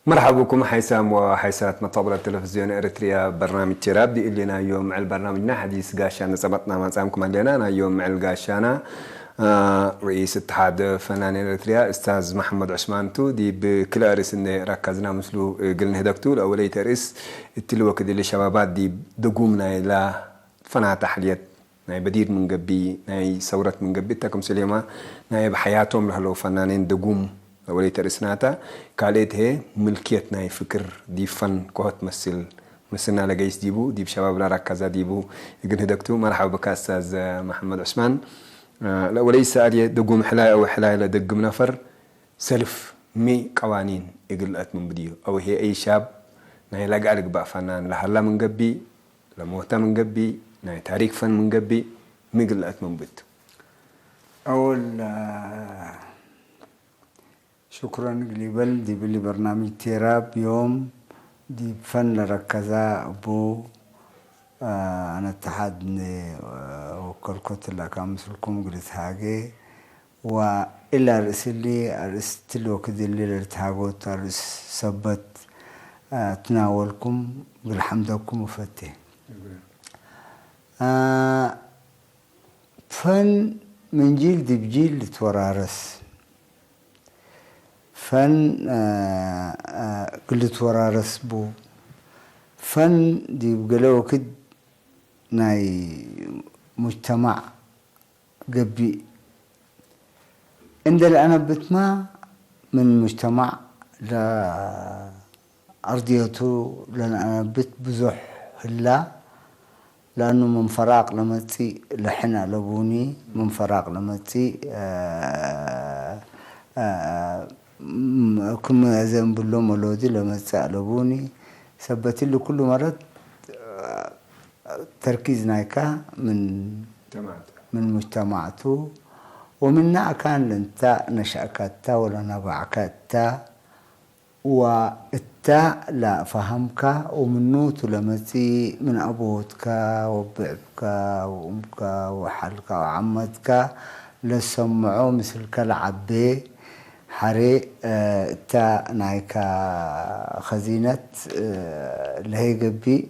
መርሓብኩም ሓይሳም ወሓይሳት መተቕብለት ቴሌቪዝዮን ኤርትርያ በርናምጅ ቴራብ ዲእሌና ዮም ምዕል በርናምጅና ሓዲስ ጋሻ ነጸበጥና ማጻምኩም ኣለና። ናይ ዮም ምዕል ጋሻና ርእስ እትሓድ ፈናን ኤርትርያ እስታዝ መሓመድ ዑስማንቱ ዲብ ክልእ ርእስ እነ ራካዝና ምስሉ ግል ንህደግቱ ለወለይተ ርእስ እትልወ ክድሊ ሸባባት ዲብ ደጉም ናይላ ፈናታ ሕልየት ናይ በዲድ ምንገቢ ናይ ሰውረት ምንገቢ እታ ከም ስሌማ ናይ ብሓያቶም ለህለው ፈናኔን ደጉም ወለይተ ርእስናታ ካልእት ሄ ምልክየት ናይ ፍቅር ዲፈን ኮሆት መስል ምስና ለገይስ ዲቡ ዲብ ሸባብ ላራካዛ ዲቡ እግን ህደግቱ መርሓብ ብካ እስታዝ መሐመድ ዑስማን ለወለይ ሰኣልየ ደጉም ሕላይ ኣው ሕላይ ለደግም ነፈር ሰልፍ ሚ ቀዋኒን እግል ኣት ምንብድዩ ኣው ሄ ኣይ ሻብ ናይ ለጋል ግባእ ፈናን ለሃላ ምንገቢ ለሞተ ምንገቢ ናይ ታሪክ ፈን ምንገቢ ምግልአት መንብት أول شكرا قليبل دي بلي برنامج تيراب يوم دي فن لركزا بو أنا اتحاد وكركوت لك مثلكم قلت هاجي وإلا رسلي أرست الوقت اللي لرتهاجوت أرس سبت تناولكم بالحمدكم وفتي ፈን ምን ጂል ዲብ ጂል ልትወራረስ፣ ፈን እግል ልትወራረስ ቡ፣ ፈን ዲብ ገሌ ወክድ ናይ ሙጅተማዕ ገብእ እንዴ ለአነብትማ ምን ሙጅተማዕ ለአርድየቱ ለነአነብት ብዙሕ ህላ፣ ለአኑ ምን ፈራቅ ለመጽእ ለሕን አለቡኒ፣ ምን ፈራቅ ለመጽእ ክም አዜ እንብሎ መሎዲ ለመጽእ አለቡኒ። ሰበት እሊ ኩሉ መረት ተርኪዝ ናይካ ምን ምን ሙጅተማዕቱ ወምን አካን ለእንታ ነሸእካ እታ ወለነባዕካ እታ ወእታ ለፈሀምካ ወምኑ ቱ ለመጽእ ምን አቦትካ ወብዕብካ ወእምካ ወሓልካ ወዓመትካ ለሰምዖ ምስልካ ለዓቤ ሐሬ እታ ናይካ ኸዚነት ለሀይ ገብእ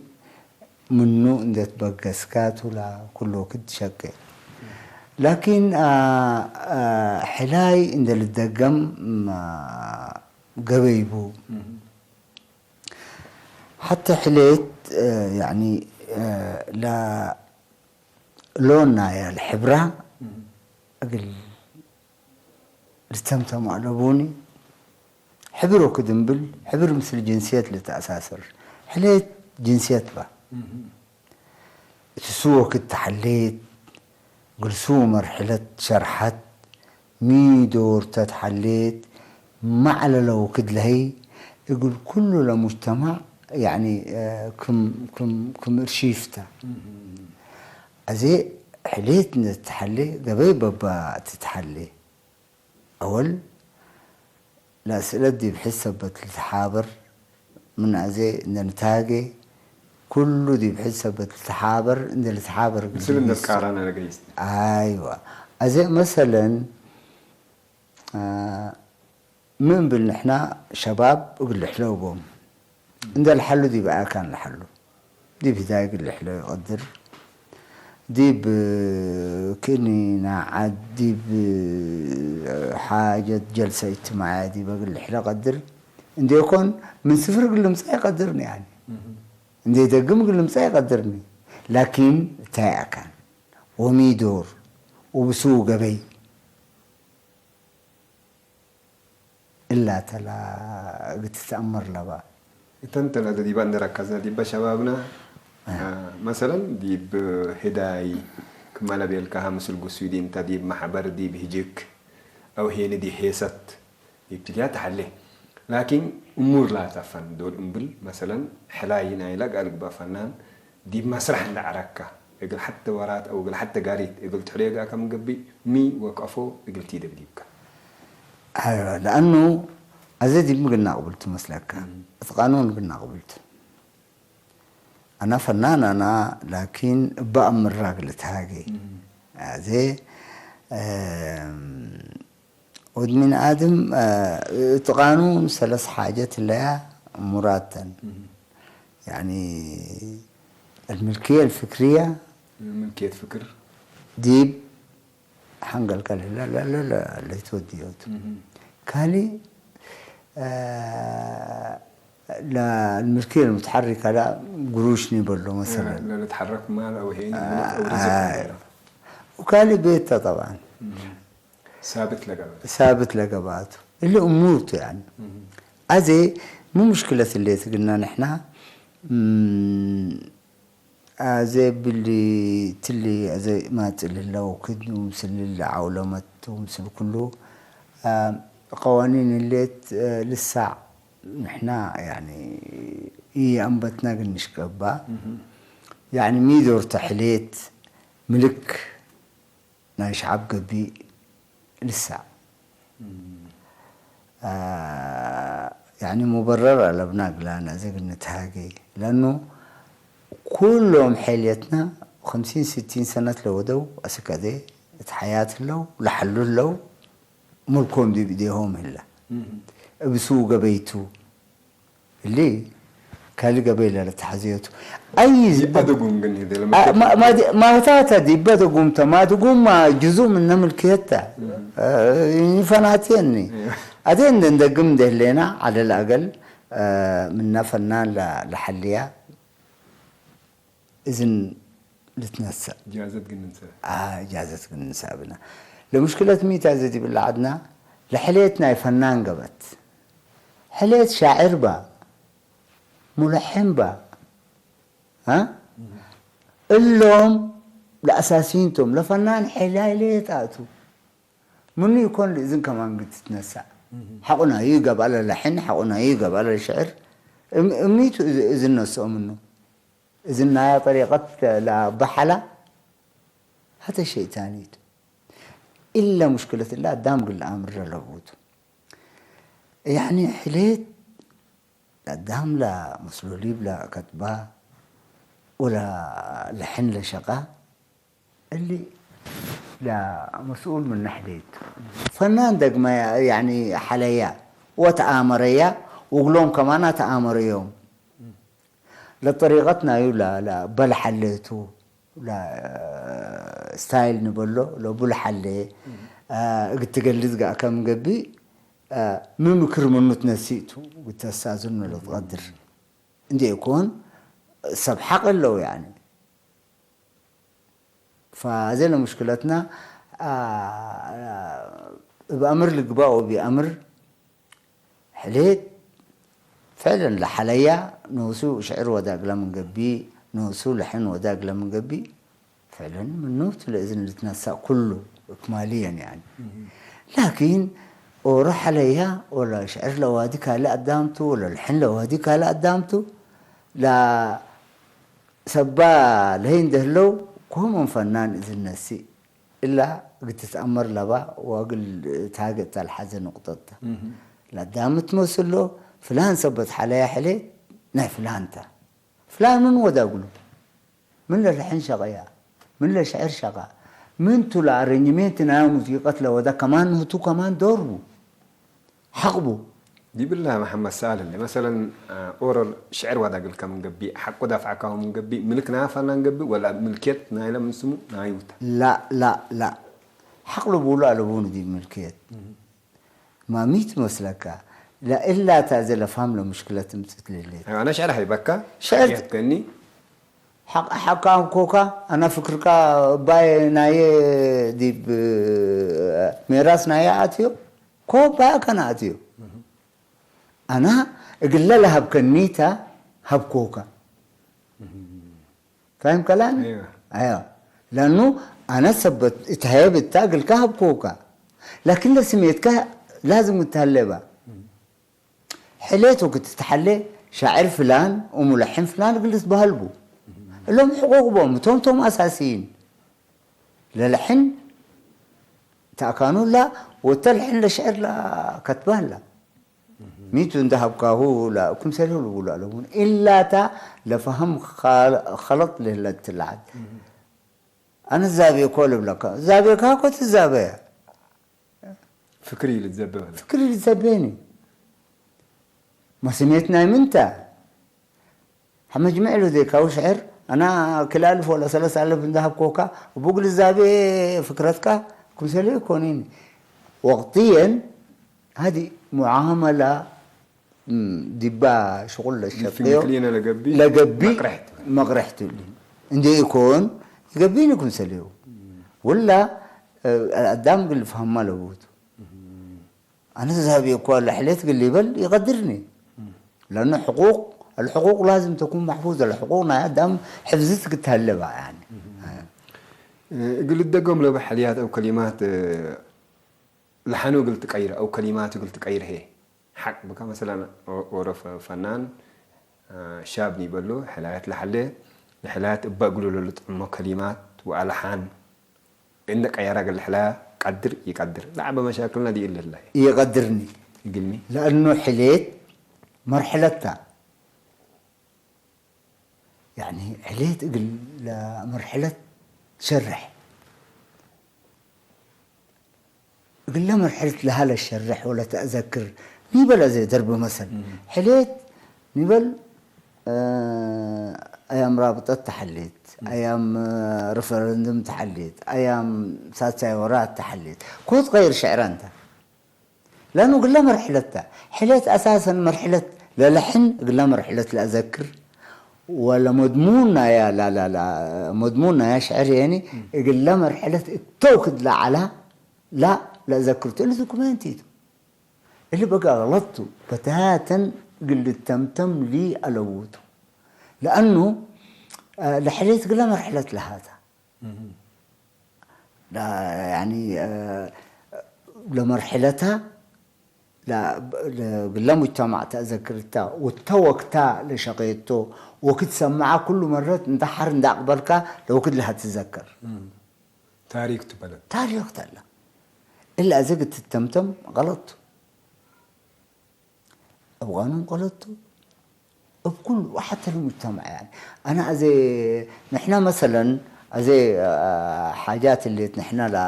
ምኑ እንዴ ትበገስካ ቱላ ኩሎ ክድ ሸቄ። ላኪን ሕላይ እንዴ ልደገም ገበይ ቡ። ሐተ ሕሌት ያኒ ለ ሎን ናያ ለሕብራ እግል ልተምተም አለቡኒ። ሕብር ወክድ እምብል ሕብር ምስል ጅንስየት ልተአሳስር ሕሌት ጅንስየት ባ። እት ሱ ወክድ ተሐሌት፣ እግል ሱ መርሕለት ሸርሐት፣ ሚ ዶር ተትሐሌት፣ ማዕለለ ወክድ ለሀይ፣ እግል ኩሉ ለሙጅተማዕ ያኒ ክም እርሺፍተ። አዜ ሕሌት እንደ ትትሐሌ ገበይ በባ ትትሐሌ። አወል ለአስእለት ዲብ ሕድ ሰበት ልትሓበር ምን አዜ እንደ ንትሃጌ ኩሉ ዲብ ሕድ ሰበት ልትሓበር እንደ ልትሓበር ምስል እንደ ትቃረነ ለገይስ። አይዋ። አዜ መሰለን ምን ብል ንሕና ሸባብ እግል ልሕለው ቦም። እንደ ለሐሉ ዲብ አካን ለሐሉ። ዲብ ህዳይ እግል ልሕለው ይቀድር። ዲብ ክእኒ ናዓት ዲብ ሓጀት ጀልሰ እጅትማዕያ ዲብ እግል ልሕለ ቀድር። እንዴኮን ምን ስፍር እግል ልምጻእ ይቀድርኒ ያኒ። እንዴ ደግም እግል ልምጻእ ይቀድርኒ። ላኪን እታይ አካን ወሚ ዶር ወብሱ ገበይ እላ ተላ እግል ትትአመር ለባ። እተን ተላ ዲባ እንደ ረከዝና ዲባ ሸባብና መሰለን ዲብ ህዳይ ክመ ለቤልካሃ ምስል ጉሱይ ዲንተ ዲብ መሕበር ዲብ ህጅክ አው ሄኒ ዲብ ሄሰት ዲብ ትልያ ተሐሌ። ላኪን እሙር ላተ ፈን ዶል እምብል መሰለን ሕላይ ናይላ ጋል ግባ ፈናን ዲብ መስራሕ እንዳ ዐረካ እግል ሐተ ወራት አው እግል ሐተ ጋሪት እግል ትሕሌ ጋከ ምን ገብእ ሚ ወቀፎ እግል ቲደብ ዲብከ። አይዋ ለአኑ አዜ ዲብ ምግል ናቅብልቱ መስለከ እት ቃኑን እግል ናቅብልቱ። አና ፈናን አና ላኪን እበ አምራ እግል እትሃጌ አዜ ወድ ሚን ኣድም፣ እ፣ እቲ ቃኑን ሰለስ ሓጀት ለያ ሙራተን። ያኒ፣ الملكية الفكرية ምልክየት ፍክር ዲብ ሓንገልቀል ላ ላ ላ ላ ለይትወድዮቱ። ካልእ፣ እ፣ ላ الملكية المتحركة ላ ግሩሽ ኒበሎ መሰለን። ለልትሓረክ ማል ኣው ሄን ወካሊ ቤታ ጠብዓን ሳብት ለገበ ሳብት ለገባቱ እሊ እሙርቱ። ያኒ፣ ኣዜ ሙ ሙሽክለት እሌት ግና ንሕና፣ ም፣ ኣዜ ብሊ ትሊ ኣዜ ማጽል ለው ክድ ምስል ለዓውለመት ምስል ኩሉ፣ አ፣ ቀዋኒን እሌት፣ አ፣ ልሳዕ ንሕና፣ ያኒ፣ እየ ኣንበትና ግን ንሽቀባ፣ ያኒ፣ ሚዶር ተሕሌት ምልክ ናይ ሸዓብ ገቢእ ልሳዕ። አ፣ ያኒ፣ ሙበረር ኣለብና ግላና፣ እዜ ግን ንትሃጌ። ለኑ ኩሎም ሐልየትና ኸምሲን ስቲን ሰነት ለወደው፣ ኣስከዜ፣ እቲ ሓያት ለው፣ ለሐሉ ለው፣ ሙልኮም ዲብ እዴሆም ህላ። እብሱ ገበይቱ፣ እሊ ካልእ ገበይ ለለተሓዘዮቱ። ኣይ፣ ይበደጉም ግን ይደለ አ፣ ማ-፣ ማዲ-፣ ማህታታ ዲበ ደጉምተ፣ ማድጉማ ጅዙእ ምነ ምልክየታ። እ፣ ይፈናትየኒ። ኣደ እንደ እንደግም እንደህሌና፣ ዓለ ለአገል፣ እ፣ ምነ ፈናን ለ-፣ ለሐልያ እዝን ልትነሰእ። ጃዘት ግን እንሰ አ፣ ጃዘት ግን እንሰ ብና። ለሙሽክለት ሚታ ዘ ዲብላ ዓድና፣ ለሕሌት ናይ ፈናን ገበት። ሕሌት ሻዕር ባ፣ ሙለሕን ባ። አ? እሎም ለአሳሲንቶም፣ ለፈናን ሕላይሌት ኣቱ። ምኑ ይኮን እዝን ከማን ግድ ትነሳእ። ሓቁናዩ ይገብኣ ለለሕን፣ ሓቁናዩ ይገብኣ ለሽዕር። እም-፣ እሚቱ እዝ-፣ እዝን ነስኦ ምኑ። እዝን ናያ ጠሪቀት ለበሓላ፣ ሀተ ሸይጣኒቱ። ኢለ ሙሽክለት እላ ዳም ግል አምር ለለቡቱ። ያኒ ሕሌት ዳም ላ መስሎሊብ ላ ከትባ ወላ ለሕን ለሸቃ እሊ ላ መስኡል ምን ሕሌት። ፈናን ደግመያ፣ ያኒ፣ ሐለያ ወተአመረያ፣ ወግሎም ከማና ተአመረዮም። ለጠሪቀት ናዩ ላ፣ ላ በል ሐሌቱ፣ ላ ስታይል ንበሎ፣ ለቡል ሐሌ፣ አ፣ እግትገልጽ ጋር ከም ገቢ፣ አ፣ ምምክር ምኑ ትነሲእቱ፣ ግተሳዝኑ ለትቀድር። እንዴ ይኮን ሰብ ሐቅ ኣለው፣ ያኒ። ፈዘለ ሙሽክለትና፣ አ፣ እብ አምር ልግባእ ወቢ አምር ሕሌት ፍዕለን ለሐለያ ኖሱ ሽዕር ወዳግለ ምን ገቢ፣ ኖሱ ለሕን ወዳግለ ምን ገቢ፣ ፍዕለን ምኑ ትለ እዝን ልትነሳእ ኩሉ እክማልየን፣ ያኒ። ላኪን ኦሮ ሐለያ ወላ ሽዕር ለዋዲ ካልእ አዳምቱ ወላ ለሕን ለዋዲ ካልእ አዳምቱ ላ ሰባ ለሀይ እንደህለው ኮመን ፈናን እዝን ነሲ እላ ግትትአመር ለባ ወእግል ታገ እታ ለሐዘ ንቁጠት ተ። ለዳም ትመስሎ ፍላን ሰበት ሐለያ ሕሌ ናይ ፍላን ተ። ፍላን ምን ወዳግሉ? ምን ለልሕን ሸቀያ? ምን ለሽዕር ሸቃ? ምን ቱ ለአረኝሜንት ናይ ሙዚቀት ለወዳ ከማን ንህቱ ከማን ዶርቡ። ሐቅቡ። ዲብላ መሐመድ ሰኣል እንደ መሰለን፣ አ፣ ኦሮል ሽዕር ዋዳግል ከም ገቢ፣ ሐቁ ዳፍዓካሁ ምን ገቢ፣ ምልክ ናያ ፋናን ገቢ፣ ወላ ምልክየት ናይለ ምን ስሙ ናይውታ? ላ፣ ላ፣ ላ። ሐቅ ልቡሉ አለቡን ዲብ ምልክየት። ማሚት መስለካ? ላ፣ እላ ታዘ ለፋም ለሙሽክለት ምጽት ልሌት። አይዋ፣ አና ሽዕር ሀይበካ፣ ሽዕር ሽዕር ከኒ። ሐቅ፣ ሐቃ ኮካ፣ አና ፍክርካ ባይ ናየ ዲብ ሜራስ ናየ አትዮ፣ ኮ ባይ አከና አትዮ። አና እግለ ለሀብከኒታ ሀብኮካ። ፋሂም ከላም? አይዋ። አያ። ለኑ አነ ሰበት እትሀየብ እታ እግልካ ሀብኮካ። ላኪን ለስሜትካ ላዝም እትሀሌባ። ሕሌት ወክትትሐሌ ሻዕር ፍላን ወሙለሕን ፍላን እግል ትበሀልቡ። እሎም ሕቁቅ ቦም፣ እቶም ቶም አሳሲይን። ለልሕን ተአካኑላ ወተልሕን ለሽዕር ላ ከትባላ። ሚቱ እንደ ሀብካሁ ላ ክምሰል ልቡላ ለቡን። ኢላታ ለፈሀም ኸል-፣ ኸለጥ ልህለት ትልዓት። አነ ዛቤኮ ልብለካ። ዛቤካ እኮ ትዛበያ። ፍክሪ ኢሉ ዝዘበ ማለት። ፍክሪ ዝዘበኒ። መስሜት ናይ ምንታ? ሓመጅምዕ ኢሉ ዘይካዊ ሽዕር፣ ኣና ክልኣልፍ ወላ ሰለስተ ኣልፍ እንዳሃብኮካ፣ እቡ ግንዛቤ ፍክረትካ ክምሰለ ይኮኒን። ወቅትየን ሃዲ ሙዓመላ ም፣ ዲባ ሽቁል ለሸቅዮ ክልኢነ ለገቢ ለገቢ መቅረሕት። መቅረሕት ል እንደ ይኮን ይገቢን ይኩን ሰልዩ። ውላ እ፣ ኣዳም ግል ፈህማ ለውቱ። ኣነ ዝሃብ እኮ ለሕሌት ግል ይበል ይቀድርኒ። ለነ ሕቁቅ الحقوق لازم تكون محفوظة። الحقوق ናይ ኣዳም ሕፍዝት ክትሃለባ يعني። እግል ደጎም ለበ ሕልያት ኣው ከሊማት ለሓኑ እግል ትቀይር ኣው ከሊማት እግል ትቀይር ሄ ሓቅ ብካ መሰለን ወረ ፈናን ሻብ ኒበሉ ሕላያት ለሓለ ለሕላያት እባ እግሉ ለልጥዕሞ ከሊማት ወኣልሓን እንደ ቀየራ እግል ሕላያ ቀድር ይቀድር ለዓበ መሻክልና ዲእልላ ይቀድርኒ እግልኒ لأنه ሕሌት መርሕለታ يعني ሕሌት እግል ለመርሕለት ሸርሕ እግለ መርሕለት ለሃለ ሸርሕ ወለ ተእዘክር ኒበል ኣዘ ደርቢ መሰል ሕሌት ኒበል ኣያም ራብጠት ተሓሌት ኣያም ሪፈረንድም ተሓሌት ኣያም ሳልሳይ ወራት ተሓሌት ኮት ቀይር ሽዕራ እንተ لأنه እግለ መርሕለት ሕሌት ኣሳሰን መርሕለት ለለሕን እግለ መርሕለት ለእዘክር ወለ መድሙን ናያ ላላላ መድሙን ናያ ሽዕር የኒ እግለ መርሕለት እተው ክድላ ዓላ ላ ለእዘክር ትእልዚ ኩመንቲቱ እሊ በቃ غلطቱ በታተን እግል ተምተም ሊ ኣለውቱ لأنه ለሕሌት እግለ መርሕለት ለሃታ لا، يعني ለመርሕለታ ለግለ ሙጅተማዕ ተእዘክርታ ወተወክታ ለሸቀየቶ ወክትሰምዓ ኩሉ መረት እንተ ሓር እንዳ ኣቅበልካ ለወክድ ለሃ ትዘከር ታሪክ ትበለ ታሪክ ተላ እላ እዚ ግትተምተም غلط أبغانهم غلطوا بكل وحتى المجتمع يعني أنا أزي نحن مثلا أزي حاجات اللي نحن لا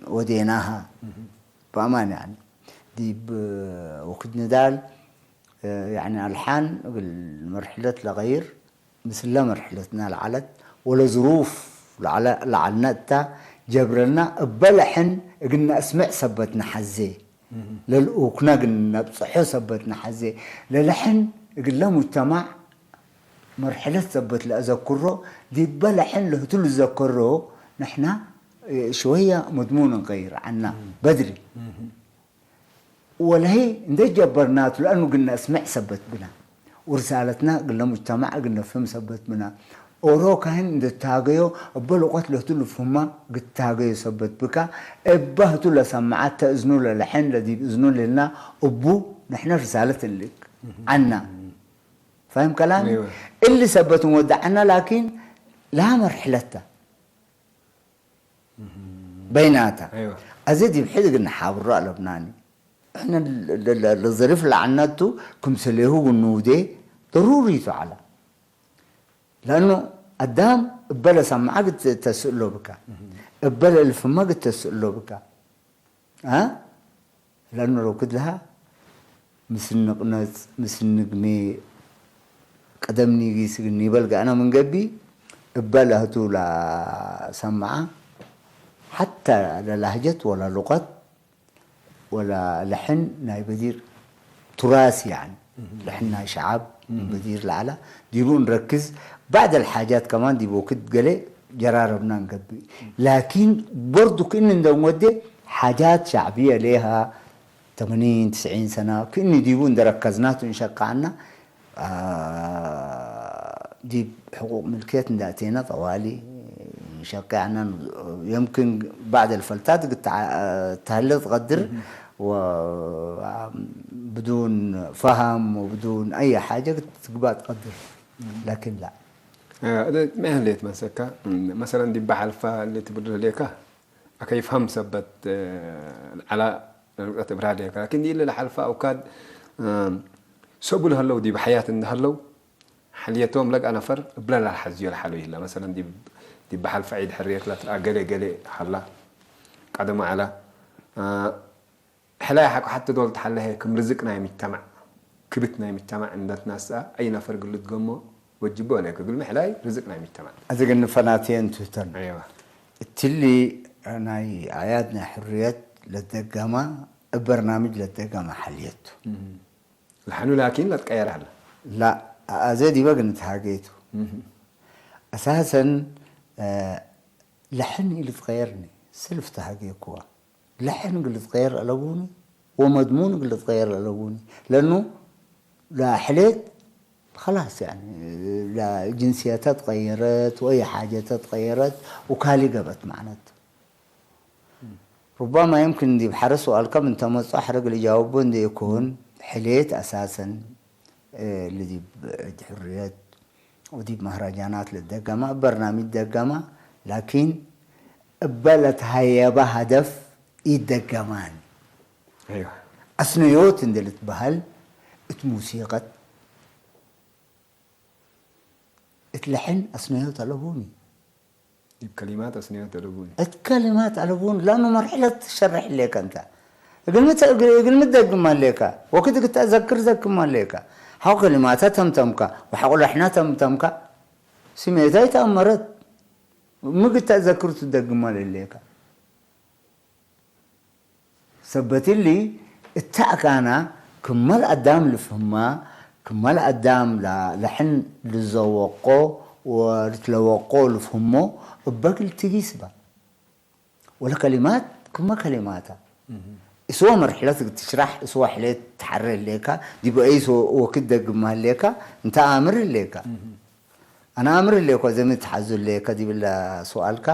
وديناها بأمان يعني دي وكد ندال يعني ألحان المرحلة لغير ምስለ መርሕለትና ለዓለት ወለ ዝሩፍ ለዓልነ እታ ጀብረልና እበ ለሕን እግነ እስምዕ ሰበት ነሓዜ ለልኡክነ እግነ ኣብጽሖ ሰበት ነሓዜ ለለሕን እግለ ሙጅተማዕ መርሕለት ሰበት ለእዘክሮ ዲበ ለሕን ለህቱ ልዘከሮ ንሕና ሽወያ መድሙን እንቀይር ዓና በድሪ ወለሂ እንደ ጀበርናቱ ለአኑ ግነ እስምዕ ሰበት ብና ወርሳለትና ግለ ሙጅተማዕ ግነ ፍህም ሰበት ብና ኦሮ ካህን እንደ ታገዮ እበ ልቆት ለህቱ ልፍህማ ግታገዮ ሰበት ብካ እባ ህቱ ለሰማዓት ተእዝኑ ለለሐን ለዲብ እዝኑ ሌልና እቡ ንሕነ ርሳለት እልክ ዓና ፋሂም ከላሚ እሊ ሰበት እንወዳዓና ላኪን ላ መርሕለታ በይናታ ኣዘ ዲብ ሕድ ግን ሓብሮ ኣለብናኒ እሕነ ለዘሪፍ ለዓነቱ ክምሰሌሁ ግንውዴ ضروري تعالى لأنه ኣዳም እበለ ሰማዓ ግተስእሎ ብካ እበለ ልፍማ ግተስእሎ ብካ ኣ ለእኑ ረኩድ ለሃ ምስ ንቅነጽ ምስ ንግሜ ቀደም ኒጊስ ግን ይበል ጋእና ምን ገቢ እበ ለህቱ ላሰማዓ ሓታ ለላህጀት ወላ ሉቀት ወላ ለሕን ናይ በዲር ቱራስ ያን ለሕን ናይ ሸዓብ በዲር ለዓላ ዲቡ እንረክዝ بعض الحاجات كمان ዲቡ ክድ ገለ ጀራረብና እንገብእ ላኪን በርዱ ክእኒ እንደንወደ ሓጃት ሻዕብየ ሌሃ ተመኒን ትስዒን ሰና ክእኒ ዲቡ እንደረከዝናቱ እንሸቃዕና ዲብ ሕቁቅ ምልክየት እንዳእቴና ጠዋሊ እንሸቃዕና يمكن بعض الفلتات تهلل تقدر بدون فهم وبدون أي حاجة تقبع تقدر لكن لا መህሌት መሰካ መሰለን ዲባ ሓልፋ ትብድር ሌካ ኣከይፍሃም ሰበት ዓላ ንብረት እብራድ ሌካ ላኪን ዲለ ለሓልፋ ኣውካድ ሰቡ ለሀለው ዲብ ሓያት እንደሀለው ሓልየቶም ለጋ ነፈር እብለ ላልሓዝዮ ለሓለው ይህላ መሰለን ዲብ ሓልፋ ዒድ ሕርየት ለትርኣ ገሌ ገሌ ሃላ ቀደም ኣላ ሕላይ ሓቁ ሓቲ ዶል ተሓለሀ ክም ርዝቅ ናይ ምጅተማዕ ክብት ናይ ምጅተማዕ እንደትናስኣ ኣይነፈር ግልት ገሞ ወጅቦ ናይ ክግል ምሕላይ ርዝቅ ናይ ምጅተማዕ። እዚ ግን ፈናትየን ትህተን። እትሊ ናይ ኣያት ናይ ሕርየት ለደገማ እበርናምጅ ለደገማ ሓልየቱ ለሐኑ ላኪን ለትቀየር ሀለ። ላ ኣዘ ዲበ ግን ተሃገይቱ ኣሳሰን ለሐን ኢልትቀየርኒ ስልፍ ተሃገይኩዋ ለሐን ግልትቀየር ኣለቡኒ ወመድሙን ግልትቀየር ኣለቡኒ ለኑ ላሕሌት خلاص يعني ላጅንስየታ ተቀየረት ወይ ሓጀተ ተቀየረት وካሊ ገበት ማለት ربما يمكن ዲብ ሓደ ሱኣልካ እንተመፅኦ ሓደ ግል ጃወቦ እንደ ይኩን ሕሌት ኣሳሰን ልዲብ ሕርየት ወዲብ መህረጃናት ልደገማ በርናሚጅ ደገማ ላኪን እበ ለተሃየበ ሀደፍ ይደገማን ايوه ኣስነዮት እንደ ልትበሃል እት ሙሲቀት እት ለሕን ኣስነዮት ኣለቡኒ ዲብ ከሊማት ኣስነዮት ኣለቡኒ እት ከሊማት ኣለቡን ላኑ መርሕለት ትሸርሕ ሌካ እንተ እግልሚ እግልሚ ትደግማ ሌካ ወክድ ግታ ዘክር ዘክማ ሌካ ሓው ከሊማታ ተምተምካ ወሓቁ ለሕና ተምተምካ ስሜታ ይተኣመረት ምግታ ዘክር ትደግማ ሌካ ሰበትሊ እታ ኣካና ክመል ኣዳም ልፍህማ ክመል ኣዳም ለሕን ልዘወቆ ወልትለወቆ ልፍህሞ እበግል ትጊስባ ወለ ከሊማት ክመ ከሊማታ እስወ መርሕለት ትሽራሕ እስወ ሕሌት ትሓረ ሌካ ዲበ ወክት ደግማ ሌካ እንተ ኣምር ሌካ ኣነ ኣምር ሌኮ ዘምት ሓዙ ሌከ ዲብላ ሱኣልካ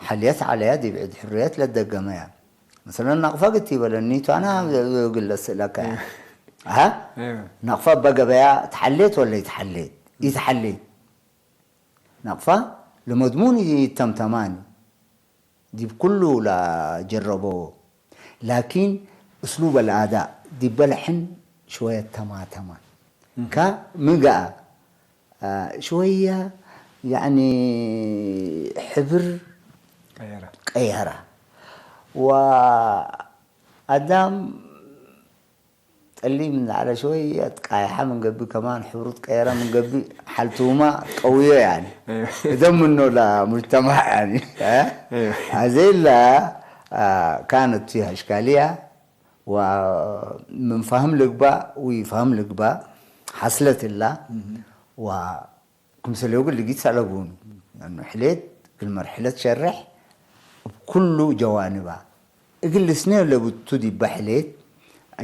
ሓልየት ዓለያ ዲብ ዕድ ሕርየት ለደገመያ መሰለን ናቕፋ ግቲ ይበለኒ ቱ ኣነ ግለ ስእለካ እያ ኣሃ ናቕፋ በገበያ ተሓሌት ወለ ይተሓሌት ይተሓሌት ናቕፋ ለመድሙን ይተምተማኒ ዲብ ኩሉ ለጀረበዎ ላኪን እስሉብ ኣልኣዳእ ዲበ ለሕን ሽወየ ተማተማ ካ ምግኣ ሽወያ ያኒ ሕብር ቀየራ ወኣዳም ጠሊም ንላዕለ ሽወያ ትቃይሓ ምንገቢ ከማን ሕብሩ ትቀየረ ምንገቢ ሓልትውማ ቀውዮ ያኒ እደም ምኖ ላ ሙጅተማዕ ያኒ አዜላ ካነት ፊሃ እሽካልያ ومن فهم ልግባእ ويفهم ልግባእ ሓስለት እላ ክምሰልዮ ግን ልጊት ሳለቡኑ ሕሌት ግል መርሕለት ሸርሕ እብ ኩሉ ጀዋንባ እግል ልስነ ለብቱ ዲባ ሕሌት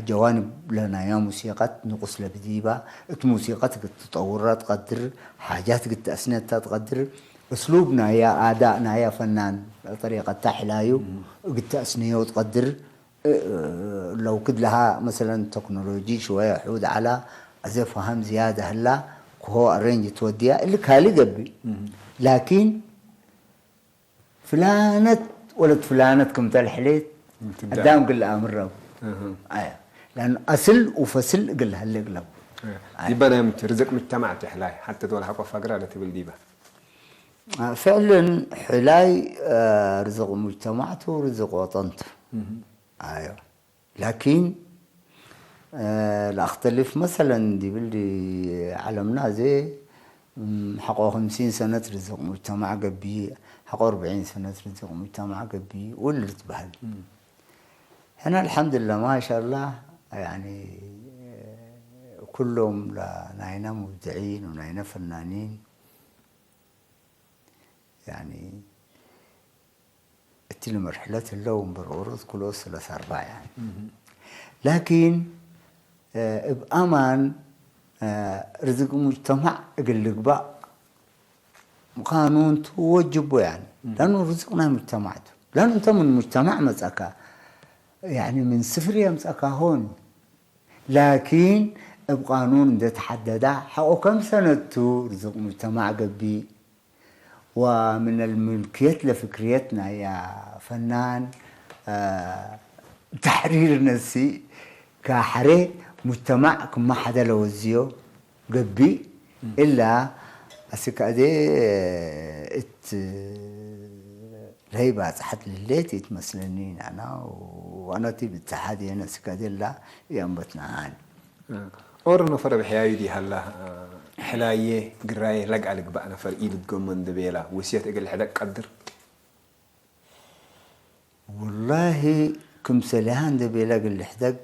ጀዋንብ ለናያ ሙሲቀት ንቁስ ለብዲባ እት ሙሲቀት ግትጠውራ ትቀድር ሓጃት ግትአስነታ ትቀድር እስሉብ ናያ ኣዳእ ናያ ፈናን ጠሪቀታ ሕላዩ ግትአስነዮ ትቀድር ለው ክድለሃ መሰለን ተክኖሎጂ ሽወያ ሑድ ዓላ ኣዘ ፈሃም ዝያደ ህላ ክሆ ኣሬንጅ ትወድያ እሊ ካሊ ገቢ ላኪን ፍላነት ወለት ፍላነት ክምተል ሕሌት ኣዳም ግል ኣምረው ኣያ ላን ኣስል ውፈስል እግል ሃለ እግለው ዲባ ናይ ምት ርዝቅ ምጅተማዕ ትሕላይ ሓተት ወላ ሓቆ ፋግራ ለትብል ዲባ ፍዕልን ሕላይ ርዝቅ ሙጅተማዕቱ ርዝቅ ወጠንቱ ኣዮ ላኪን ለኣክተልፍ መሰለን ዲብል ዓለምና ዘ ሓቆ ከምሲን ሰነት ርዝቅ ሙጅተማዕ ገቢ ሓቆ ኣርብዒን ሰነት ርዝቅ ሙጅተማዕ ገቢ ውል ልትበሃል ሕና ኣልሓምዱላ ማሻላ ያኒ ኩሎም ናይና ሙብድዒን ናይና ፈናኒን ያኒ እቲ ንመርሕለት ህለው እምበር ኦሮት ኩሎ ሰለሳ ኣርባዕ ያኒ ላኪን እብ ኣማን ርዝቅ ሙጅተማዕ እግል ልግባእ ምዃኑ እንቱ ወጅቦ ያኒ ላኑ ርዝቅ ናይ ሙጅተማዕ ቱ ላኑ እንተ ምን ሙጅተማዕ መጸካ ያኒ ምን ስፍር የምጸካ ሆን ላኪን እብ ቃኑን እንደ ተሓደዳ ሓቆ ከም ሰነቱ ርዝቅ ሙጅተማዕ ገቢእ ومن الملكية ለፍክርየት ናያ ፈናን ተሕሪር ነሲ ካሕሬ ሙጅተማዕ ክማ ሓደ ለወዝዮ ገቢእ እላ ኣስካእዜ እት ለይ ባጽሐት ልሌት ይትመስለኒ ናና ዋናቲ ብትሓድ የነስካ ደላ ያንበትናን ኦር ነፈረ ብሕያዩ ዲ ሃላ ሕላየ ግራየ ለግኣ ልግባእ ነፈር ኢልትገሞ እንደቤላ ውስየት እግል ሕደቅ ቀድር ወላሂ ክምሰሊሃ እንደቤላ ግል ሕደግ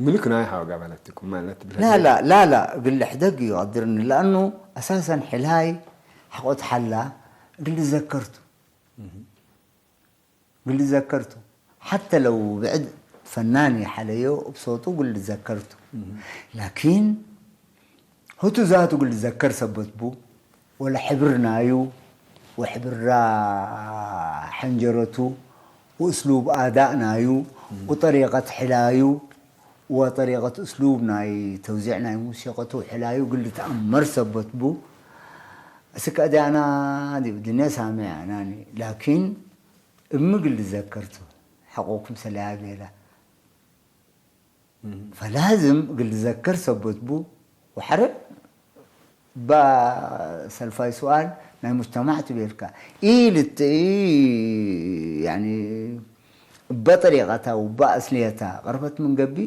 ምልክ ናይ ሓወጋ ባለትኩም ማለት ላላ ላላ ግል ሕደግ ይቐድርኒ ለኣኑ ኣሳሰን ሕላይ ሓቆት ሓላ ግል ዘከርቱ ግል ዘከርቱ ሓተ ለው ብዕድ ፈናን ይሓለዮ እብሶጡ ግል ዘከርቱ ላኪን ህቱ ዛቱ ግል ዘከር ሰበት ቡ ወለ ሕብር ናዩ ወሕብራ ሕንጀረቱ ወእስሉብ ኣዳእ ናዩ ወጠሪቀት ሕላዩ ወጠሪቀት እስሉብ ናይ ተውዚዕ ናይ ሙሲቀቱ ሕላዩ ግል ተኣመር ሰበት ቡ እስከ ዲያና ዲብ ድንያ ሳሚዕ ናኒ ላኪን እሚ ግል ዘከርቱ ሓቆኩም ሰለያ ቤላ ፈላዝም ግል ዘከር ሰበት ቡ ወሐረ ባ ሰልፋይ ሱኣል ናይ ሙጅተማዕ ትቤልካ ኢልት ያኒ በጠሪቀታ ወባ እስልየታ ቅርበት ምን ገቢ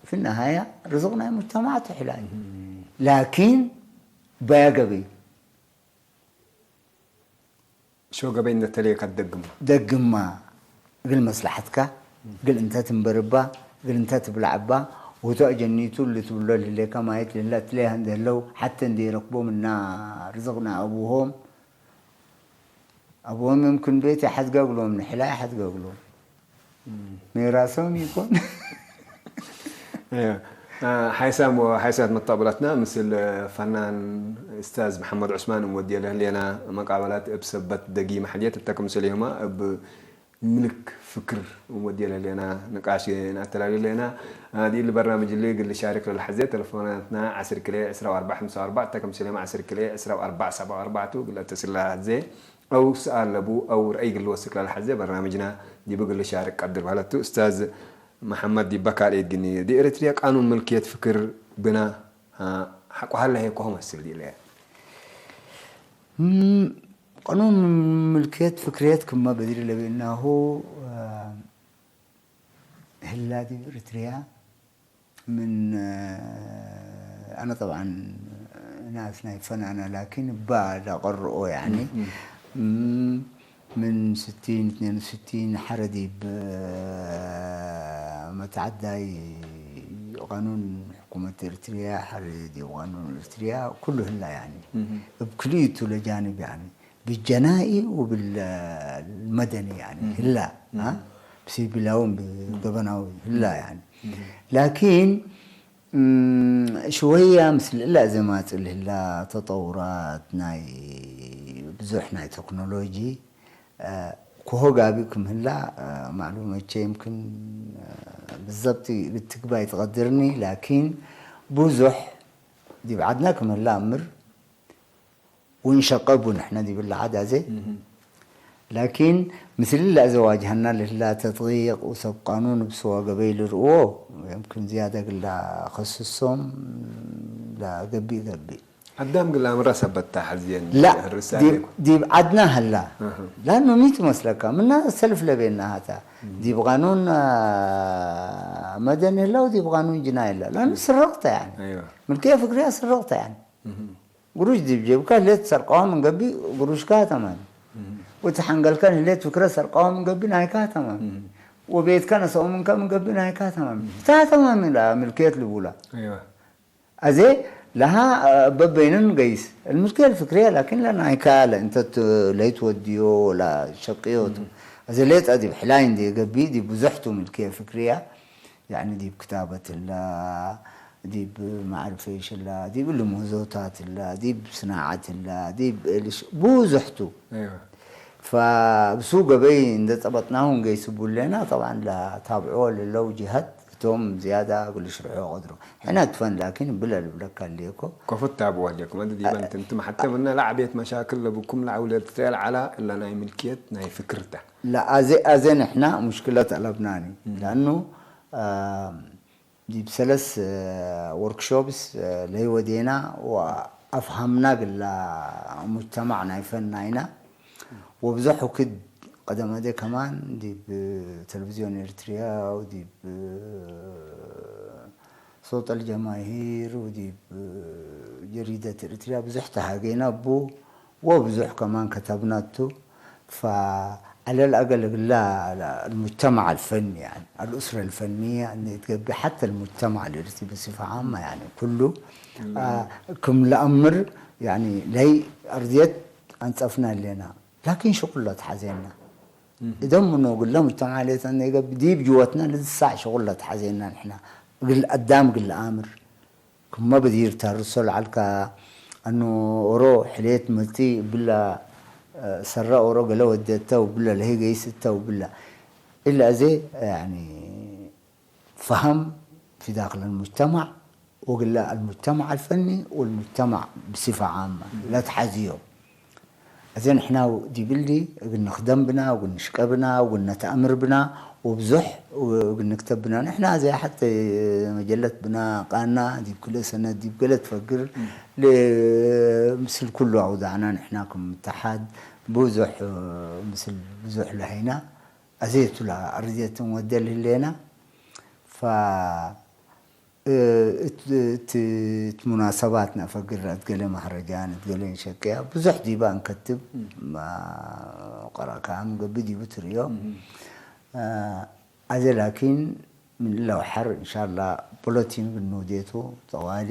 في النهاية رزق ናይ ሙጅተማዕ ትሕላ እዩ ላኪን በያ ገቢ ሾ ገበይ እንደተለየ ከትደግሞ ደግማ ግል መስላሓትካ ግል እንተ ትንበርባ ግል እንተ ትብላዕባ ውቶ ጀኒቱ ልትብሎ ልሌካ ማየት ልላ ትለያ እንደለው ሓተ እንደ ይረክቦም እና ርዝቕና ኣብሆም ኣብሆም ምምክን ቤት ይሓዝጋግሎም ንሕላ ይሓዝጋግሎም ሜራሶም ይኮን ሓይሳም ሓይሳት መጣበላትና ምስል ፈናን እስታዝ መሓመድ ዑስማን እንወድየ ለህሌና መቃበላት እብ ሰበት ደጊ ማሕልየት እተክምስል ይሁማ እብ ምልክ ፍክር እንወድየ ለህሌና ንቃሽ ንኣተላልዩ ለና ዲል በርናምጅ ሊ ግል ሻርክ ለልሐዜ ተለፎናትና ዓስር ክልኤ ዕስራ ወኣርባዕ ሓምሳ ወኣርባዕ እተክምስል ይሁማ ዓስር ክልኤ ዕስራ ወኣርባዕ ሰብዓ ወኣርባዕቱ ግል እተስላ ዜ أو سؤال لبو أو رأي قلو سكلا الحزة برنامجنا دي بقول لي شارك قدر بهلتو أستاذ محمد دي بكار إيد جني دي إريتريا قانون ملكية فكر بنا حقو هلا هي كوهم السل دي ليه قانون ملكية فكريات كما بدري لبي إنه هلا دي إريتريا من أنا طبعا ناس نايفن أنا لكن بعد أقرؤه يعني من ستين اثنين وستين حردي بمتعداي قانون حكومة إريتريا حردي وقانون إريتريا كله هلا يعني بكليته لجانب يعني بالجنائي وبالمدني يعني هلا ها بسيبلاون بقبناوي هلا يعني لكن شوية مثل إلا أزمات اللي هلا تطورات ناي بزوح ناي تكنولوجي كهو قابي كم هلا معلومة يمكن بالضبط بتكباي تقدرني لكن بزوح دي بعدنا كم هلا أمر ونشقبو نحن دي بالعادة زي لكن مثل لا زواج هنا لا تضييق وسب قانون بسوا قبيل رؤو يمكن زيادة لا خصصهم لا قبي قبي قدام قلا مرة سبت حزين لا دي, دي بعدنا هلا لأنه ميت مسلكة منا السلف لبيننا هتا دي بقانون مدني لا ودي بقانون جنائي لا لأنه سرقت يعني أيوة. ملكية فكرية سرقت يعني قروش دي بجيبك ليت سرقوها من قبي قروش كاتمان وتحنقل كان ليت فكرة سرقوها من قبي ناي كاتمان وبيت كان سو من كان من قبي ناي كاتمان تاتمان لا ملكية لبولا أيوة أزي لها ببينن قيس الملكية الفكرية لكن لا ناي كالا انت ليت وديو ولا شقيوت أزي ليت أدي بحلاين دي قبي دي بزحتو ملكية فكرية يعني ديب كتابة لا ديب معرفة إيش لا ديب اللي مهزوتات لا ديب صناعة لا ديب إيش بوزحتو أيوة فبسوق بين ده طبطناهم قيسبوا لنا طبعا لا تابعوا للو جهات توم زيادة أقول شرحوا قدره حنا تفن لكن بلا بلا كان ليكو كفت تابوا عليكم أنت ديبان تنتم حتى منا لعبية مشاكل لبكم لعولة تتيال على إلا ناي ملكية ناي فكرته لا أزي أزي نحنا مشكلة طلبناني لأنه ዲብ ሰለስ ወርክሾፕስ ለይወዴና ወኣፍሃምና ግላ ሙጅተማዕ ናይ ፈናይና ወብዙሕ ውክድ ቀደም ኣደ ከማን ዲብ ተለቪዝዮን ኤርትርያ ወዲብ ሶውጥ ኣልጀማሂር ወዲብ ጀሪደት ኤርትርያ ብዙሕ ተሃገይና ቡ ወብዙሕ ከማን ከተብናቱ። فعلى الأقل لا، لا، المجتمع الفني يعني الأسرة الفنية أن يتقبي حتى المجتمع الإرثي بصفة عامة يعني كله آه كم لأمر يعني لي أرضيت أنصفنا لنا لكن شغل لا تحزينا إذا منو قلنا مجتمع ليت أن يقبي ديب جواتنا لسه شغل لا تحزينا نحنا قل قدام قل أمر ክመ ብዲር ተርሶ ለዓልካ ኣኑ ኦሮ ሕሌት መጺ ብላ ሰራ ኦሮ ገለ ወደተው ብላ ለሄ ገይስተው ብላ إلا أزي يعني فهم في داخل المجتمع وقلا المجتمع الفني والمجتمع بصفة عامة لا تحزيو እዚ ንሕና ዲብሊ እግን ንክደም ብና እግን ንሽቀ ብና እግን ነተኣምር ብና ወብዙሕ እግን ንክተብ ብና ንሕና እዚ ሓተ መጀለት ብና ቃና ዲብ ክልእ ሰነት ዲብ ገለ ትፈግር ምስል ኩሉ ኣውዳዕና ንሕና ከም ምትሓድ ብዙሕ ምስል ብዙሕ ለሃይና ኣዘየቱላ ኣርዝየትን ወደል ህሌና ፋ እቲ ሙናሰባት ነፈግር እትገለ ማህረጃን እትገለ ንሸቅያ ብዙሕ ዲባ እንከትብ ቀረእካ ምገቢ ዲቡ ትርእዮ ኣዘ ላኪን ምን ለውሐር እንሻላ ፖለቲን ብንውዴቱ ጠዋሊ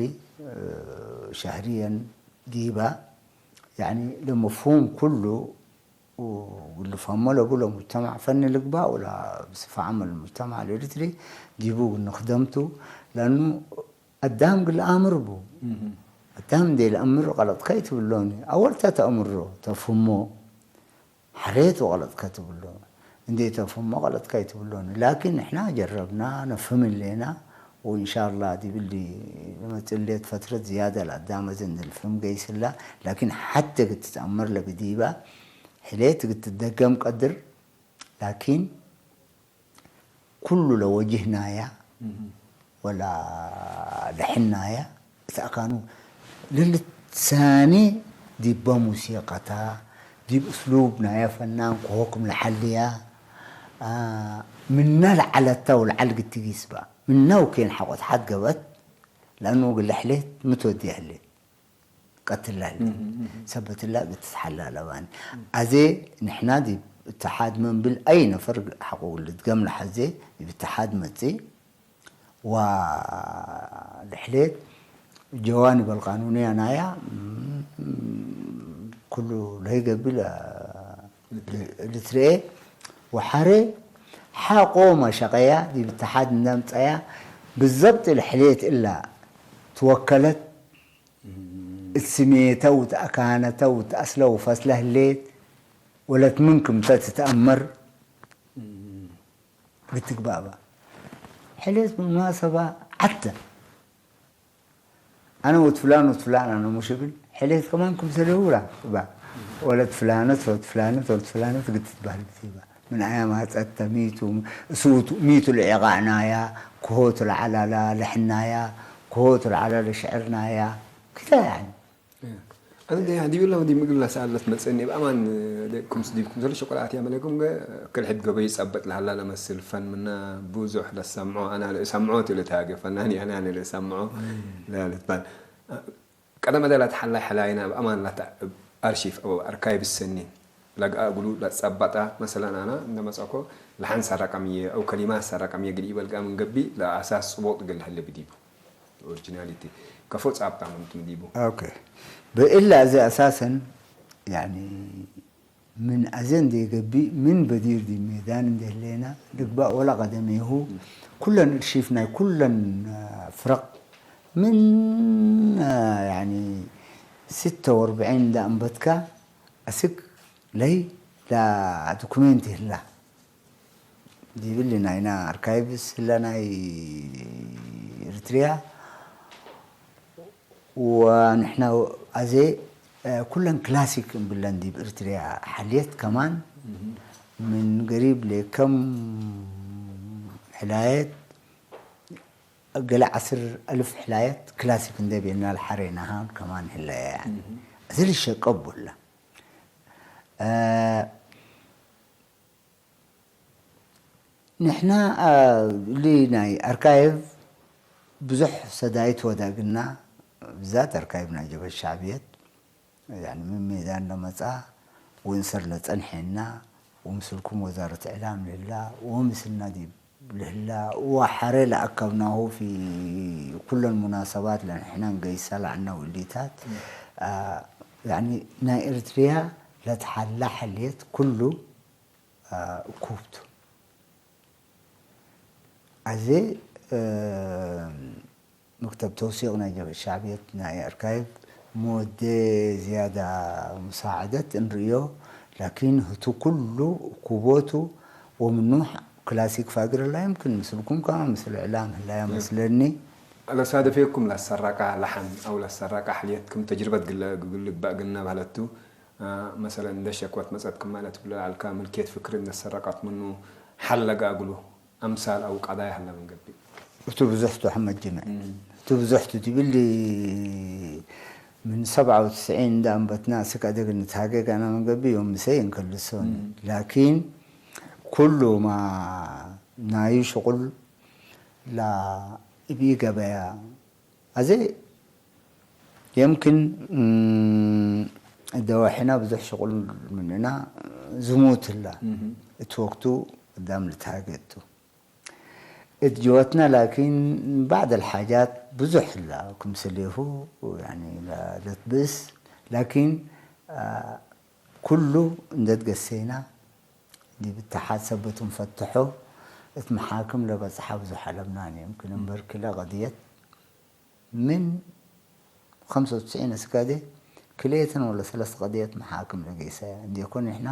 ሸህርየን ዲባ يعني ለመፍሁም ኩሉ ولفهمه لقول مجتمع فني لقبا ولا بصفة عامة المجتمع الإريتري ديبو نخدمته لأنه قدام قل أمر بو قدام دي الأمر غلط كي تبلوني أول تتأمره تفهمه حريته غلط كتبلوني እንዴ ተፍህሞ ቀለጥካ ኣይትብሎን ላኪን ንሕና ጀረብና ነፍህም ኣለና ወኢንሻላ ዲብሊ መፅሌት ፈትረት ዝያዳ ለኣዳመ ዘንድልፍም ገይስላ ላኪን ሓተ ግትትኣመር ለግዲባ ሕሌት ግትደገም ቀድር ላኪን ኩሉ ለወጅህናያ ወላ ደሕናያ እታ ኣካኑ ለልትሳኔ ዲበ ሙሲቀታ ዲብ እስሉብ ናያ ፈናን ክሆኩም ለሓልያ ምና ለዓለታ ወለዓል ግትጊስባ ምና ውኬን ሓቆት ሓት ገበት ለአኑ ግለ ሕሌት ምትወድያ ህሌት ቀትላ ህሌት ሰበትላ ግትትሓላ ለባን ኣዜ ንሕና ዲብ እተሓድ መንብል ኣይ ነፈር ሓቆ ውልድ ገምላ ሓዜ ዲብ እተሓድ መጽእ ዋ ልሕሌት ጀዋኒብ ኣልቃኑንያ ናያ ኩሉ ለይገቢ ልትርኤ ወሓረ ሓቆ መሸቀያ ዲብ እተሓድ እንዳምፀያ ብዘብጥ ልሕሌት እላ ትወከለት እት ስሜተ ውት ኣካነተ ውት ኣስለ ውፈስለ ህሌት ወለት ምን ክምተ ትትኣመር ብትግባባ ሕሌት ብሙናሰባ ዓተ ኣነ ወት ፍላን ወት ፍላን ኣነ ሙሽ ብል ሕሌት ከማን ክምሰለ ውራ ባ ወለት ፍላነት ወት ፍላነት ወት ፍላነት ግትት ባህል ብትባ ምን ኣያ ማጸተ ሚቱ እሱቱ ሚቱ ለዒቃዕናያ ክሆቱ ለዓላላ ለሕናያ ክሆቱ ለዓላለ ሽዕርናያ ክታ ያኒ ኣነ ዲብሎም ዲ ምግላ ሰኣለት መፀኒ ብኣማን ደቅኩም ስዲብኩም ዘሎ ሸቆላኣት ያመለኩም ክልሕድ ገበይ ጸበጥ ለሃላ ለመስል ፈን ምና ብዙሕ ለሰምዖ ኣና ለእሰምዖ ትልታገ ፈናን ኣና ለእሰምዖ ለልትባል ቀደመ ደላት ሓላይ ሓላይና ብኣማን ላታ ኣርሺፍ ኣርካይብ ሰኒ ለግኣ እግሉ ለጸበጣ መሰለን ኣና እንደመጸኮ ለሓንሳ ረቀምየ ኣው ከሊማ ሰረቀምየ ግዲ ይበልጋ ምን ገቢ ለኣሳስ ጽቦጥ ገል ህልብ ዲቡ ኦሪጂናሊቲ ከፎ ጻብጣ ምንቱም ዲቡ ኦኬ ብእላ እዚ ኣሳሰን ያኒ ምን ኣዘ እንደ ገቢ ምን በዲር ዲ ሜዳን እንደ ህሌና ልግባእ ወላ ቀደሜሁ ኩለን እርሺፍ ናይ ኩለን ፍረቅ ምን ያኒ ستة وأربعين እንዳ ኣንበትካ ኣስክ ለይ ላ ዶኩሜንት ይህላ ዲብሊ ናይና ኣርካይቭስ ህላ ናይ ኤርትሪያ ወንሕና ኣዜ ኩለን ክላሲክ እንብለን ዲብ ኤርትሪያ ሓልየት ከማን ምን ገሪብ ሌከም ሕላየት ገለ ዓስር ኣልፍ ሕላየት ክላሲክ እንደ ቤና ለሓሬናሃን ከማን ህለያ እዚ ልሸቀብ ቡላ እ፣ ንሕና፣ እ፣ ሊ ናይ ኣርካይቭ ብዙሕ ሰዳይት ወዳግና፣ ብዛት ኣርካይቭ ናይ ጀብሀት ሻዕብየት፣ ያኒ ምን ሜዳ እንደመጻ ወንሰር ለጸንሐና፣ ወምስልኩም ወዛረት ዕላም ልህላ፣ ወምስልና ዲብ ልህላ፣ ወሐረ ለአከብናሁ ፊ ኩለን ሙናሰባት ለንሕና ንገይሳ ለዐና ውሊታት፣ እ፣ ያኒ ናይ ኤርትርያ ለትሓላ ሐልየት ኩሉ፣ እ፣ ኩብቱ። ኣዜ፣ እ፣ መክተብ ተውሲቕ ናይ ጀብሀት ሻዕብየት ናይ ኣርካይቭ መወደ ዝያዳ ሙሳዕደት እንርእዮ፣ ላኪን ህቱ ኩሉ ኩቦቱ ወምኑ ክላሲክ ፋግር ላ ይምክን ምስልኩም ከማ ምስል ዕላም ህላያ መስለኒ። ለሳደፌኩም ላሰራቃ ለሐን አው ለሰራቃ ሐልየት ክም ተጅርበት ግለ-፣ ግልባእ ግና ባህለቱ፣ አ፣ መሰለን እንደ ሸክወት መጸትኩም ማለት ብለ አልካ ምልክየት ፍክሪ እንደ ሰረቃት ምኑ ሐል ለጋግሉ አምሳል አው ቀዳያ ሀለ ምን ገብእ። እቱ ብዙሕቱ ሐመድ ጅምዕ። እም። እቱ ብዙሕቱ ትብል ምን ሰብዓ ወትስዒን እንደ አንበትና እስክ አደግ ንትሃገግ አና ምን ገብእ ዮም ምሰይ እንከልሶን። እም። ላኪን ኩሉ ማ ናዩ ሽቁል ላ እብ ገበያ አዜ የምክን፣ እም፣ ደዋሒና ብዙሕ ሽቁል ምንና ዝሙት ህላ። እም። እት ወቅቱ ቅዳም ልትሃገ እቱ። እት ጅወትና ላኪን ባዕድ አልሓጃት ብዙሕ ህላ። ክም ሰሌፉ፣ ያኒ፣ ለ-፣ ለትብእስ። ላኪን፣ አ፣ ኩሉ እንደትገሴና ዲብ እተሓድ ሰበት እንፈትሖ፣ እት መሓክም ለበጽሓ ብዙሕ አለብናን። የምክን እምበር ክለ ቀድየት ምን ኸምሰ ወትስዒን እስካዴ ክልኤተን ወለ ሰለስተ ቀድየት መሓክም ለገይሰያ እንዴኮን፣ ንሕና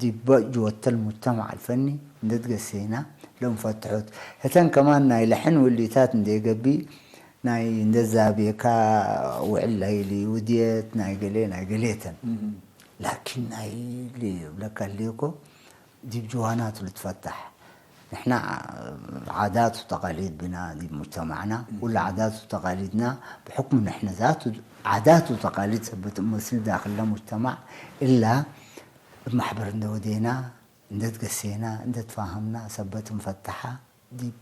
ዲበ ጅወተል ሙጅተማዕ አልፈኒ እንዴ ትገሴና ለእንፈትሖት። ህተን ከማን ናይ ለሐን ውሊታት እንዴ ገብእ፣ ናይ እንዴ ዛቤካ ውዕል ላይሊ ውድየት ናይ ገሌ ናይ ገሌተን። እም። ላኪን ናይ ሊ-፣ ብለካ ሌኮ ዲብ ጅዋናቱ ልትፈታሕ። ንሕና ዓዳት ወተቃሊድ ብና ዲብ ሙጅተማዕና፣ ኩሉ ዓዳት ወተቃሊድና ብሕክሙ ንሕና ዛቱ ዓዳት ወተቃሊድ ሰበት መስል ዳክለ ሙጅተማዕ እላ እብ ማሕበር እንደ ወዴና፣ እንደ ትገሴና፣ እንደ ትፋሃምና ሰበት እንፈትሓ ዲብ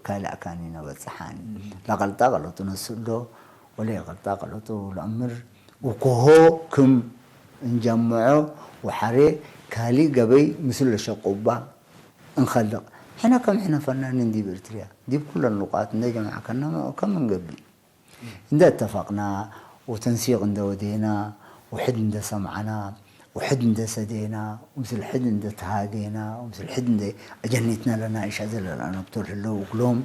ካልእ አካን ኢነበጽሓኒ። እም። ለቀልጣ ቀለጡ ነስእ እሎ፣ ወለ የቀልጣ ቀለጡ ለአምር፣ ወኮሆ ክም እንጀምዖ ወሐሬ ካልእ ገበይ ምስል ለሸቁባ እንኸልቅ። ሕነ ከም ሕነ ፈናኒን ዲብ ኤርትርያ፣ ዲብ ኩለን ሉቃት እንደ ጀምዐከና ከም እንገብእ። እንደ እተፈቅና ወተንሲቅ እንደ ወዴና ወሕድ እንደ ሰምዓና ወሕድ እንደ ሰዴና ወምስል ሕድ እንደ ተሃጌና ወምስል ሕድ እንደ አጀኒትና ለናእሽ አዘ ለለአነብቶ ለህለው እግሎም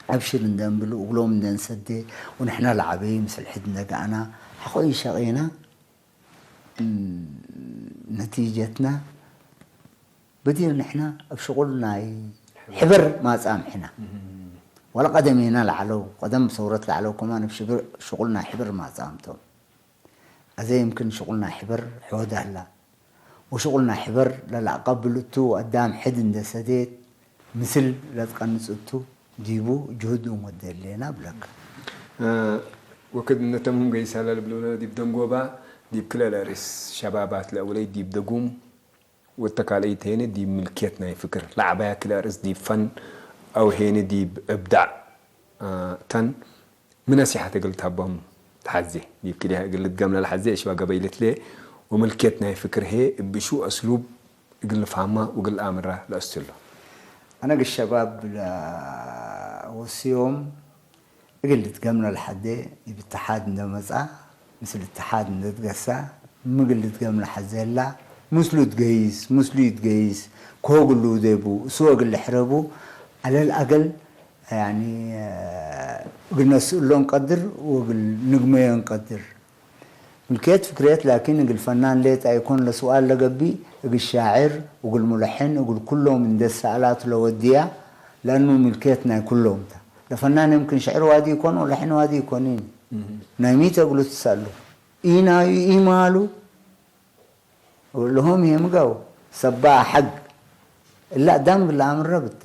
አብሽር እንደ እንብሉ እግሎም እንደ እንሰዴ ወንሕና ለዓበዩ ምስል ሕድ እንደ ገኣና ሐቆ ይሸቄና። እም፣ ነቲጀትና በዲር ንሕና እብ ሽቁል ናይ ሕበር ማጻም ሕና። እም። ወላ ቀደሜና ለዓለው፣ ቀደም ሰውረት ለዓለው ከማን እብ ሽብር-፣ ሽቁል ናይ ሕበር ማጻምቶም። አዜ ይምክን ሽቁል ናይ ሕበር ሖዳ ህላ። ወሽቁል ናይ ሕበር ለለአቀብል እቱ አዳም ሕድ እንደ ሰዴት ምስል ለትቀንጽ እቱ ዲቡ ጅሁድ እንወደ ህሌና ብለካ። እ፣ ወክድ እነ ተምሁም ገይሳ ለልብሉነ ዲብ ደንጎባ፣ ዲብ ክልኤ ለርእስ ሸባባት ለአውለይ ዲብ ደጉም፣ ወተካልአይት ሄነ ዲብ ምልክየት ናይ ፍክር፣ ለዓባያ ክልኤ ርእስ ዲብ ፈን፣ አው ሄነ ዲብ እብዳዕ፣ እ፣ ተን፣ ምን ነሲሐት እግል ተሀቦም ተሐዜ፣ ዲብ ክልኤ እግል ልትገምለ ለሐዜ እሽዋ ገበይ ልትሌ፣ ወምልክየት ናይ ፍክር ሄ እብ እሹ አስሉብ እግል ልፍሀማ ወእግል ልአምራ ለአስትሎ። አነ እግል ሸባብ ለወስዮም፣ እግል ልትገምለ ለሐዜ፣ እብ እትሓድ እንደ መጽአ፣ ምስል እትሓድ እንደ ትገሳ፣ ሚ እግል ልትገምለ ሐዜ ህላ፣ ምስሉ ትገይስ፣ ምስሉ ይትገይስ፣ ከሆ እግል ልውዴቡ፣ እሱ እግል ልሕረቡ፣ ዐለ ለአገል፣ ያኒ፣ እግል ነስእሎ እንቀድር ወእግል ንግመዮ እንቀድር። ምልክየት ፍክርየት ላኪን እግል ፈናን ሌት አይኮን ለስዋል ለገብእ፣ እግል ሻዕር፣ እግል ሙለሕን፣ እግል ኩሎም እንዴ ሰአላቱ ለወድያ፣ ለእኑ ምልክየት ናይ ኩሎም ተ። ለፈናን የምክን ሸዕር ዋዲ ይኮን ወለሕን ዋዲ ይኮን። ናይ ሚተ እግሉ ትሰአሉ። ኢናዩ ኢማሉ ለሆም ይሄ ምጋው ሰባ ሐግ እላ አዳም እግል ለአምረ ብታ።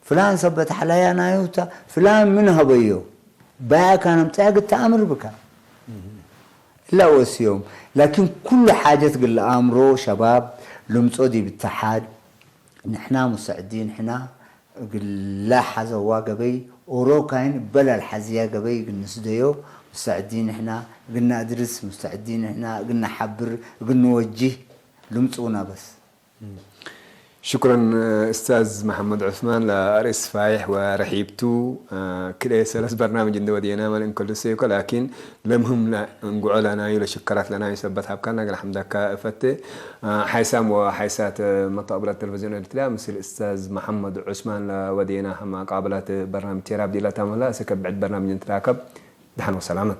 ፍላን ሰበት ሐላያ ናዩታ፣ ፍላን ምን ሀበዮ፣ ባያ ካን አምጽያ ግታ አምር ብካ። لا وسيوم لكن كل حاجة تقول أمرو شباب لمصو دي بالتحاد نحنا مستعدين احنا قل لا حزوا قبي أوروكاين بلا الحزية قبي قل نسديو مستعدين احنا قلنا أدرس مستعدين احنا قلنا حبر قلنا نوجه لمصونا بس ሽኩረን ኡስታዝ መሓመድ ዑስማን ለርእስ ፋይሕ ወረሒብቱ ክልኤ ሰለስ በርናምጅ እንደ ወዲኤና መን እንከልሰ ይኮ ላኪን ለምህም እንጉዖ ለናዩ ለሽከራት ለናዩ ሰበት ሀብካና ገለ ሓምዳካ እፈቴ ሓይሳም ወሓይሳት መተቅብላት ቴሌቪዝዮን ኤርትራ ምስል ኡስታዝ መሓመድ ዑስማን ለወዲኤና ሀማ ቃብላት በርናምጅ ቴራ ብዲላ ታመላ እሰ ከብዕድ በርናምጅ እንትራከብ ደሓን ወሰላመን